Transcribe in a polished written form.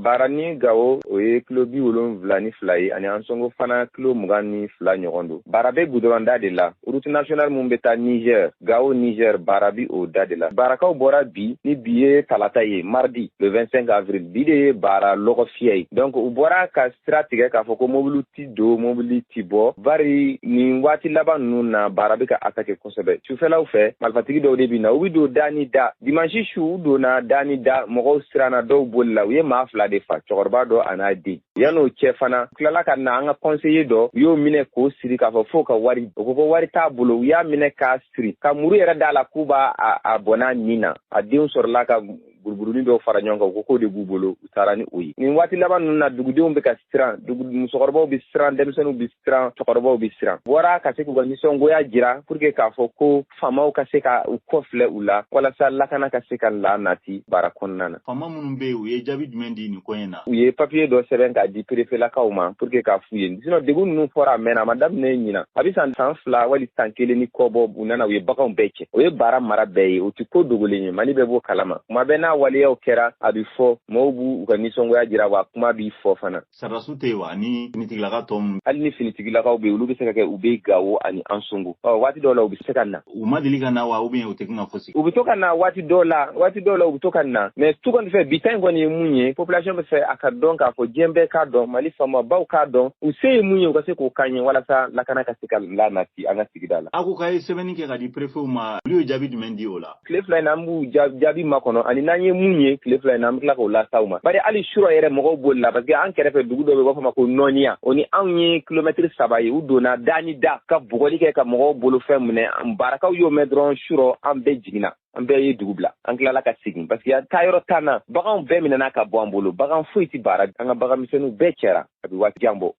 Baara ni Gawo, o ye kilo 72 ye, ani Ansongo fana, kilo 22 ɲɔgɔn don. Baara bɛ gudɔrɔn da de la. Route nationale mun bɛ taa Niger, Gawo, Niger, Baara bi o da de la. Baarakaw bɔra bi, ni bi ye talata ye, mardi le 25 avril, bi de ye Baara lɔgɔ fiyɛ ye. Donc u bɔra ka sira tigɛ k'a fɔ ko mobili ti don, mobili ti bɔ, bari nin waati laban ninnu na, Baara bɛ ka attaquer kosɛbɛ sufɛlaw fɛ. Marifatigi dɔw de bi na, u bi don da ni da. Dimanche su, u donna da ni da, mɔgɔw siranna, dɔw bolila. U ye maa fila de fa, cɛkɔrɔba dɔ a n'a den. Yan'o cɛ fana, tilala ka na an ka conseiller dɔ, u y'o minɛ k'o siri k'a fɔ fo ka wari. O ko ko wari t'a bolo. U y'a minɛ k'a siri ka muru yɛrɛ d'a la k'u b'a a bɔ n'a nin na. A denw sɔrɔla ka buruburunin dɔw fara ɲɔgɔn kan, u ko k'o de b'u bolo, u taara ni o ye. Nin waati laban ninnu na, dugudenw bɛ ka siran, dugu musokɔrɔbaw bɛ siran, denmisɛnninw bɛ siran, cɛkɔrɔbaw bɛ siran. Bɔra ka se k'u ka nisɔngoya jira pour que k'a fɔ ko faamaw ka se ka u kɔfilɛ u la, walasa lakana ka se ka la nati Baara kɔnɔna na. Faama minnu bɛ yen, u ye jaabi jumɛn di nin ko in na? U ye papiye dɔ sɛbɛn k'a di perefelakaw ma pour que k'a f'u ye. Sinon degun ninnu fɔra, a mɛnna, a ma daminɛ ɲina, a bɛ san 2 wali san 1 ni kɔ bɔ. U nana, u ye baganw bɛɛ cɛ. O ye Baara mara bɛɛ ye, o tɛ ko dogolen ye, Mali bɛɛ b'o kalama. Kuma bɛɛ n'a waleyaw kɛra, a bɛ fɔ, mɔgɔw b'u u ka nisɔngoya jira, wa kuma b'i fɔ fana. Sarasiw tɛ yen wa, ni finitigilaka tɔ minnu? Hali ni finitigilakaw bɛ yen, olu bɛ se ka kɛ u bɛ Gawo ani Ansongo. Ɔ, waati dɔw la, u bɛ se ka na. U ma deli ka na wa, ou bien u tɛ kan ka fosi? U bɛ to ka na waati dɔw la, waati dɔw la u bɛ to ka na. Mais tout compte fait, bi ta in kɔni ye mun ye, population bɛ fɛ a ka dɔn k'a fɔ, diɲɛ bɛɛ k'a dɔn, Mali faamabaw k'a dɔn, u se ye mun ye, u ka se k'o k'an ye, walasa lakana ka se ka la nati an ka sigida la. A ko k'a ye sɛbɛnni kɛ ka di préfetw ma, olu ye jaabi jumɛn di o la? Tile 2 in na, an b'u jaabi makɔnɔ, ani n'an ye mun ye tile 2 in na, an bɛ tila k'o lase ma. Bari hali surɔ yɛrɛ, mɔgɔw bolila, parce que an kɛrɛfɛ dugu dɔ bɛ, u b'a fɔ ma ko Nɔniya, o ni anw ye kilomɛtiri 3 ye. U donna da ni da ka bugɔli kɛ, ka mɔgɔw bolofɛn minɛ. Baarakaw y'o mɛn dɔrɔn, surɔ an bɛɛ jiginna, an bɛɛ ye dugu bila, an tilala ka segin, parce que taa yɔrɔ t'an na. Baganw bɛɛ minɛna ka bɔ an bolo, bagan foyi tɛ Baara, an ka bagan misɛnninw bɛɛ cɛra, a bɛ waati jan bɔ.